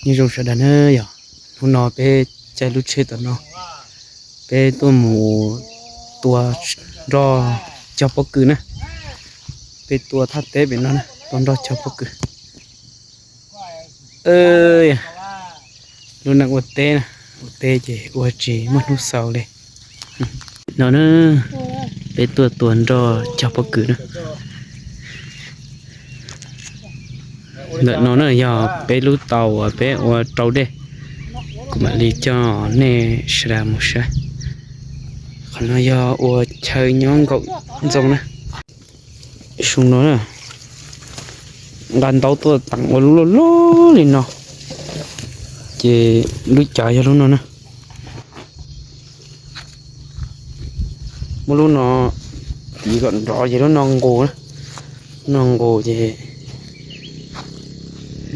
Nyob zoo sawv daws na, yog hnub no peb caij lub tsheb tom no, peb tuaj mus tua nroj cog pob kws na. Peb tuaj thaj teb pem no na, tua nroj cog pob kws. Lub neej ua teb na, ua teb ces ua tsis muaj hnub xaus li. No na, peb tuaj tua nroj cog pob kws na. Ntawm no na yog peb lub tau uas peb ua rau dej. Kuv mam li coj nej sawv daws mus saib. Qhov no yog ua chaw nyob nkaum ntxoo na. Xyoo no na, nqa ntaub tuaj teem ua lub loj loj li no, ces lub cav yog lub no na. Muab lub no tiv kom nrov ces lub no nqus, lub no nqus ces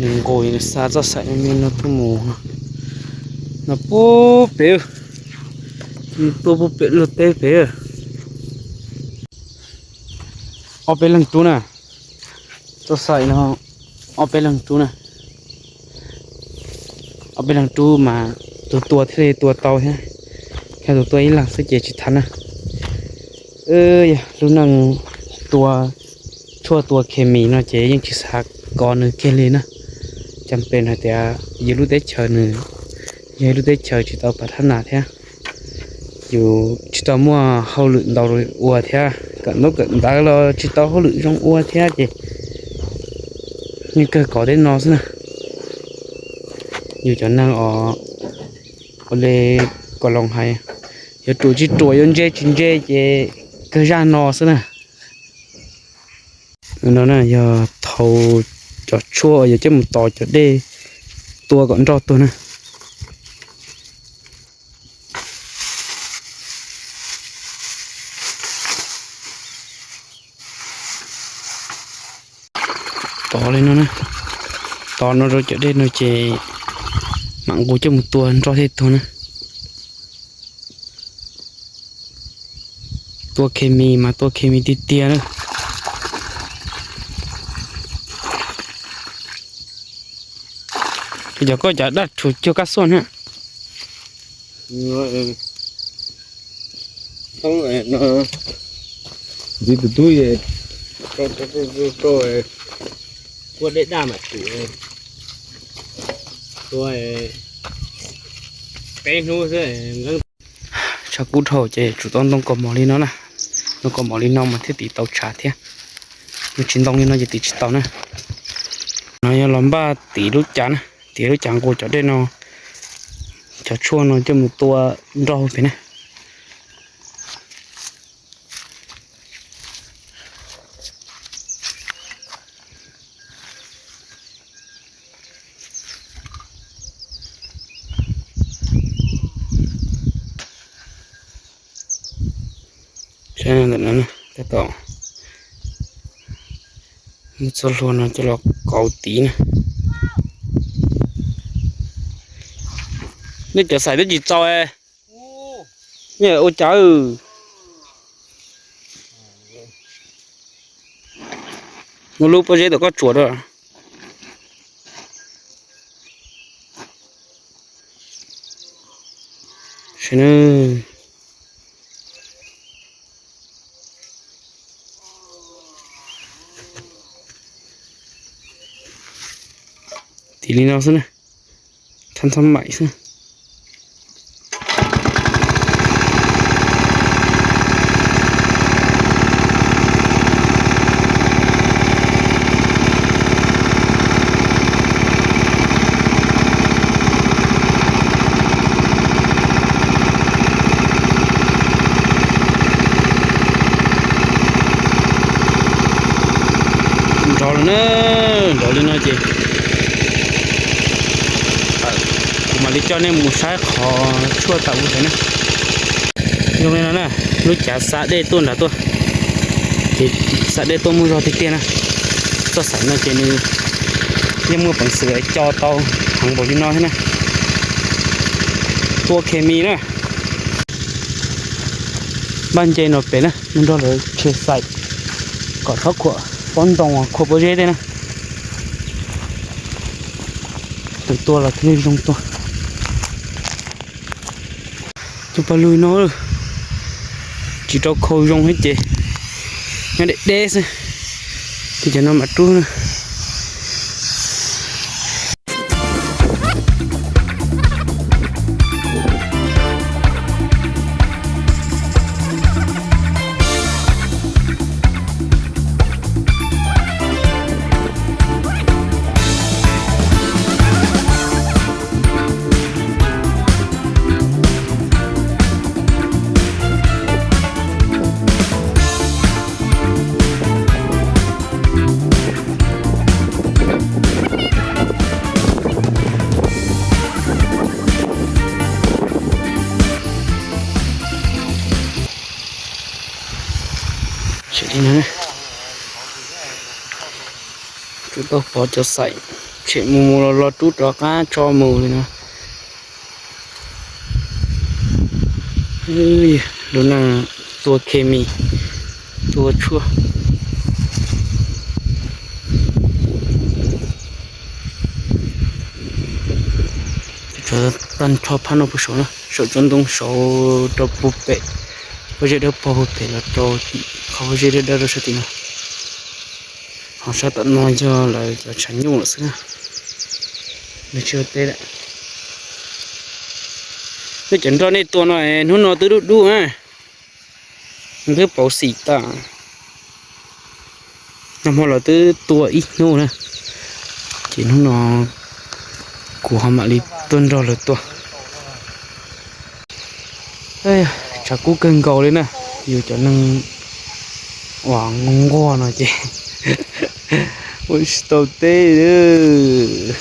nws nqus nws xa txoj xaim me me no tuaj mus no puag pem, tuaj puag pem luag teb pem. Ob peb leeg rub na, txoj xaim no ob peb leeg rub na. Ob peb leeg rub mas tus tua thiaj li tua tau thiab, yog tus tua ib leeg xwb ces tsis thab na. Yog lub neej tua tshuaj tua khes mis no ces yeej tsis xav kov nws kiag li na. Cam pes hais tias yus lub teb chaws nws yog ib lub teb chaws tsis tau pas thab nas thiab, yus tsis tau muaj hauj lwm ntau ua thiab, kawm ntaub kawm ntawv los tsis tau hauj lwm zoo ua thiab ces yeej kawg kov tej no xwb na. Yus cov neeg os, ua li Kos Loos hais, yuav ruam tsis ruam, yuav ntse tsis ntse ces kawg zaj no xwb na. No na yog thaum cov tshuaj uas yuav coj mus tos cov dej tua kom nroj tuag na. Tov li no na, tov no rau cov dej no ces mam nqus coj mus tua nroj thiaj tuag na. Tua khes mis mas tua khes mis tiag tiag na. Cov koj cov daj rhuv cuag kab xuaj na. Ntxiv tus tub, tua dej daj mas tua peb hnub xwb. Tshav kub dhau ces tsum tau ntoo kaus mom li no na. Ntoo kaus mom li no mas thiaj tiv tau tshav thiab. Yog tsis ntoo li no ces tiv tsis tau na. No yog los npaj tiv lub cav na, tiv lub cav nqus cov dej no, cov tshuaj no coj mus tua nroj pem na. Saib ntawm no, tab tom muab txoj hlua no coj los kauv tiv na. Nej cov xaim twb tsis txaus, nej ua cas? Muab lub pob zeb tom koj tsuas rau. Tiv li no xwb na, thab thab maim xwb. Nrov lawm na, nrov li no ces kuv mam li coj nej mus saib qhov tshuaj tau ua ntawd na. Zoo li no na, lub cav xa dej tuaj nrad tuaj, ces xa dej tuaj muaj zog tiag tiag na. Txoj xaim no ces nws yeej muaj peev xwm co tau heev npaum li no thiab na. Tua khes mis na. Npaj nce no pem na, mus nrog lawv tshem xaim kom txhob khuam pob ntoo, khuam pob zeb tej na. Tua los thiaj zoo tua. Cov paj lug no tsis rau khau zoo thiab ces nyob deb deb xwb. Ces cov no mam rub na. Tshem li no, rub tau pov cov xaim, tshem mus mus los los rub rov qab tso mus li no. Lub neej tua khes mis, tua tshuaj. Tag nrho phab no puag saud na, saum tsob ntoo saud rau puag pem, pob zeb dawb paug puag pem los rau tim qhov pob zeb dawb dawb rau sab tim no. Ho sab tom no yog lawv cov tshav nyuj lawm xwb na, nws tsis ua teb lawm. Nej cov nroj nej tua no hnub no twb dub dub na, twb pauv xim tas. Nag hmo lawv twb tua ib hnub na, ces hnub no kuv ho mam li tuaj nrog lawv tua. Tshav kub kawg nkaus li na, yus cov neeg uas nquag nquag no ces ua tsis tau teb.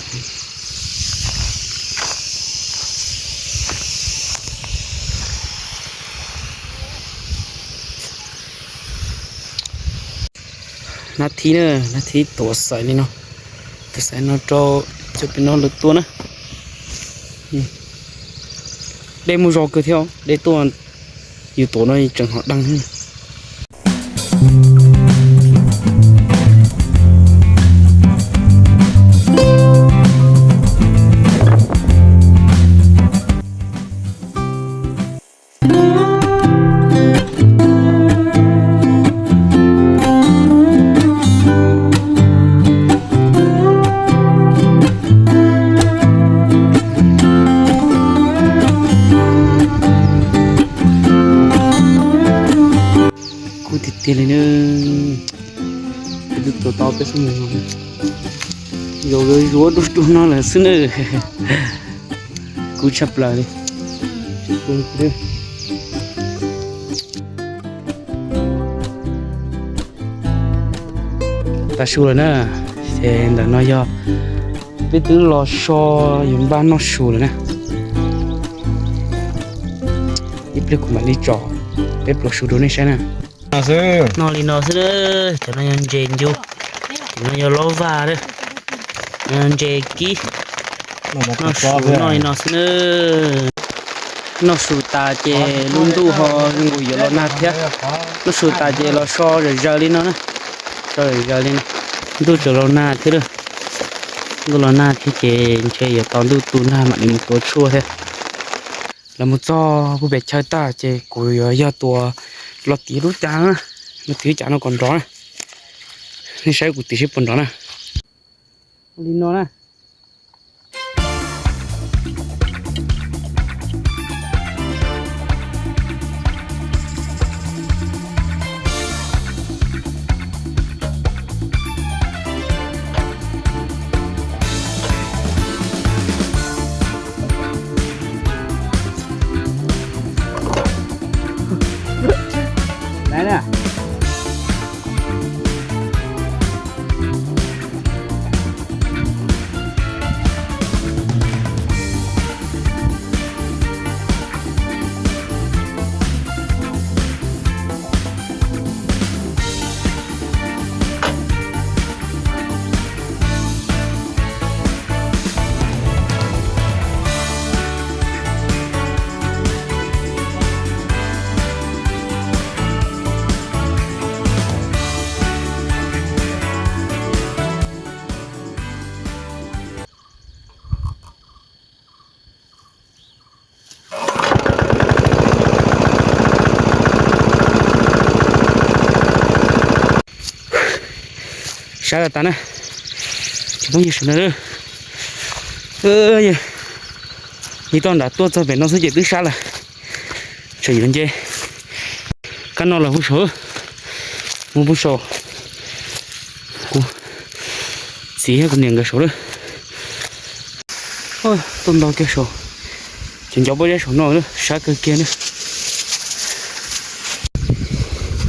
Nab thib na, nab thib tuav xaiv li no, tuav xaiv no rau cov pem no lawv tua na. Dej muaj zog kawg thiab, dej tuaj yus tuav no tseem hov daj. Kub tiag tiag li na. Peb twb tua tau peb xub mus no, zaum zuav dub dub no lawm xwb na. Kub tshaj plaws li. Tav su lawm na, ces ntawm no yog peb twb los so yuav npaj noj su lawm na. Ib pliag kuv mam li tso peb pluas su rau nej saib na. Noj li no xwb na, cov no yog ntses ncu, cov no yog lob vaj, ntses kib. Noj su noj li no xwb na. Noj su tas ces lub ntuj ho zoo nkaus yuav los nag thiab. Noj su tas ces los so zom zaws li no na, so zom zaws li no. Ntuj tseem los nag thiab, ntuj los nag thiab ces ntshe yuav tau ntuj tu nag mam li mus tua tshuaj thiab. Lawv mus txog puag pem chaw tag ces kuv yuav yog tua los tim lub cav na, los tim lub cav no kom nrov na. Nej saib kuv tim seb puas nrov na. Li no na. Sab tas tas na, cov phooj ywg sawv daws. Yog toj nram tuaj txog pem no xwb ces twb sab lawm. Tsam yuav nce kab no los pug saum, mus pug saum, kuv txiv thiab kuv niam nkawd saud lawm. Tuaj nto kiag saum, ces nco pob zeb saum no sab kawg kiag na.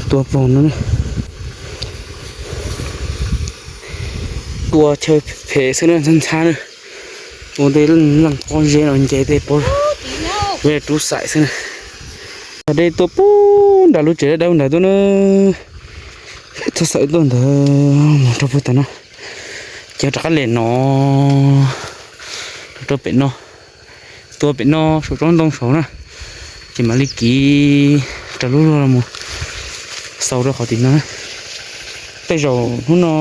Tua pom no, tua chaw phem xwb na, ntxhab ntxhab na. Ua tej leej pob zeb no nce tej pob zeb rub xaim xwb na. Cov dej tuaj puag nram lub tsev dawb dawb ntawd tuaj na. Txhob xav tuaj ntawd mus rau puag tom no, ces rov qab li no rau pem no, tua pem no saum tsob ntoo saud na, ces mam li kiv rau lub luag los mus xaus rau qhov tim no na. Tej zaum hnub no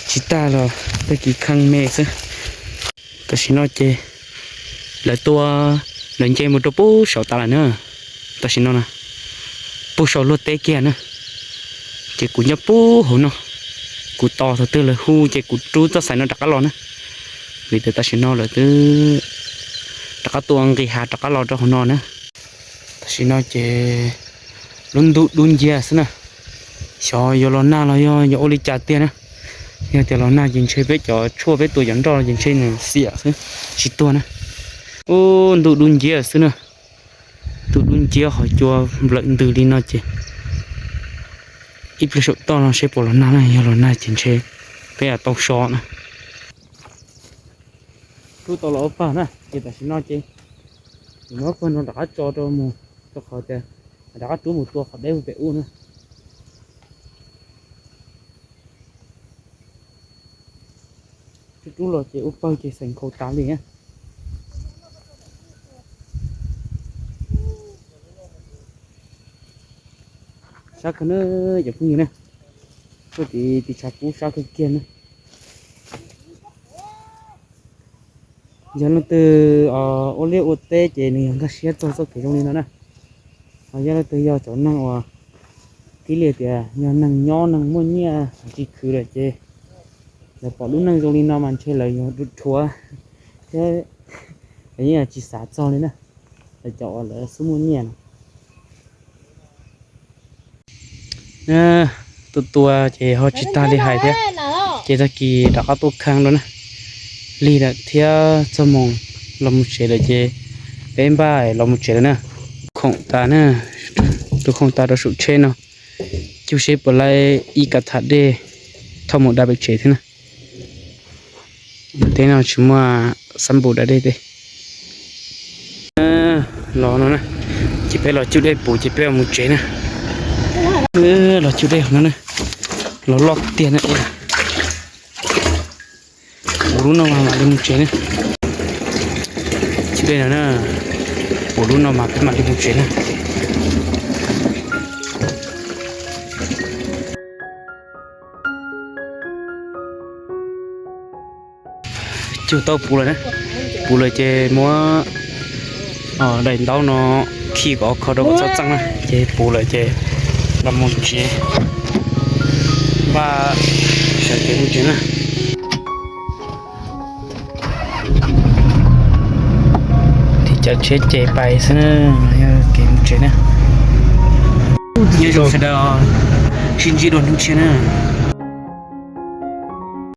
tsis tag los tag kis kheej me xwb. Tam sim no ces lawv tua, lawv nce mus rau puag saum tas lawm na. Tam sim no na, puag saum luag teb kiag na, ces kuv nyob puag hauv no, kuv tos thaum twg lawv hu ces kuv rub txoj xaim no rov qab los na. Vim tias tam sim no lawv twb rov qab tua nqis hav rov qab los rau hauv no na. Tam sim no ces lub ntuj dub nciab xwb na, xyov yuav los nag los yog yuav ua li cas tiag na. Yog tias los nag ces ntshe peb cov tshuaj peb tua cov nroj ces ntshe nws xiam xwb, tsis tuag na. Ub, ntuj dub nciab xwb na, ntuj dub nciab ho cua nplawm ntws li no ces ib pliag saum toj no seb puas los nag na, yog los nag ces ntshe peb tau so na. Rub tau los ua pawg na, ces tam sim no ces kuv muab pawg no rov qab tso rau mus, rau qhov tias rov qab rub mus tua qhov deb mus pem ub na. Rub rub los ces ua pawg ces xeem nkhaus tas li na. Sab kawg na, cov phooj ywg na, tuaj tim tiv tshav kub sab kawg kiag na. Yog leej twg ua liaj ua teb ces nws yog nkag siab txog txoj kev zoo li no na. Ho yog leej twg yog cov neeg uas tib li tias yog neeg nyob neeg muaj nyiaj tsis khwv lawm ces lawv pom lub neej zoo li no mas ntshe lawv yuav dhuav thiab, lawv yeej tsis xav txog li na, lawv cov uas lawv xub muaj nyiaj na. Tuaj tua ces ho tsis tag li hais thiab, ces tag kis rov qab tuaj kheej dua na. Lig lawm thiab, txog moos los mus tsev lawm ces peb npaj los mus tsev lawm na. Khoom tas na, tus khoom tas rau saum tsheb no, cug seb puas laib ib kav tham dej thauj mus da pem tsev thiab na. Teb no tsis muaj xab npum da dej teb. Los no na, ces peb los cug dej puv ces peb mus tsev na. Los cug dej no na, los loj tiag na. Puv lub no mas mam li mus tsev na. Cug dej no na, puv lub no mas peb mam li mus tsev na. Cug tau puv lawm na, puv lawm ces muab daim ntaub no khi kom kho rau kom txhob txeej na, ces puv lawm ces los mus tsev, npaj sawv kev mus tsev na. Tiv cov tsheb ces pais xwb na, yog kev mus tsev na. Nyob zoo sawv daws, sib ntsib dua hnub tshiab na.